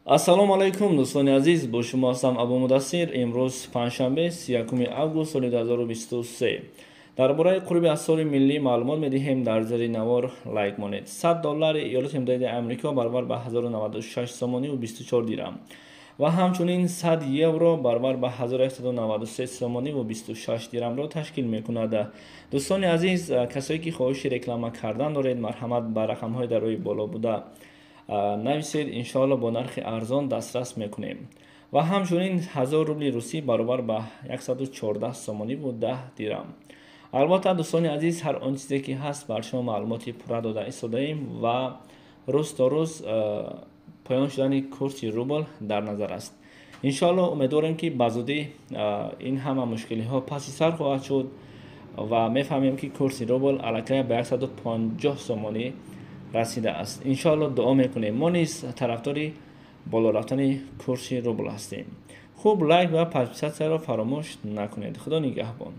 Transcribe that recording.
Ассалому алайкум, дӯстони азиз, бо шумо ҳастам Абу Мудассир. Имрӯз панҷшанбе, 31 август соли 2023. Дар бораи қурби асъори миллӣ маълумот медиҳем. Дар зери навор лайк монед. 100 доллари Иёлоти Муттаҳидаи Амрико баробар ба 1096 сомониву 24 дирам ва ҳамчунин 100 евро баробар ба 1193 сомониву 26 дирамро ташкил мекунад. Дӯстони азиз, касое ки хоҳиши реклама кардан доред, марҳамат, ба рақамҳои дар рӯи боло буда нависед, иншоалло бо нархи арзон дастрас мекунем. Ва ҳамчунин 1000 рубли русӣ баробар ба 114 сомониву 10 дирам. Албатта, дӯстони азиз, ҳар он чизе ки ҳаст, бар шумо маълумоти пурра дода истодаем ва рӯз то рӯз поён шудани курси рубл дар назар аст. Иншоалло, умедворем, ки ба зудӣ ин ҳама мушкилиҳо паси сар хоҳад шуд ва мефаҳмем, ки курси рубл аллакай ба 150 сомонӣ расидааст. Иншоалло, дуо мекунем, мо низ тарафдори боло рафтани курси рубл ҳастем. Хуб, лайк ва подписатсияро фаромӯш накунед. Худо нигаҳбон.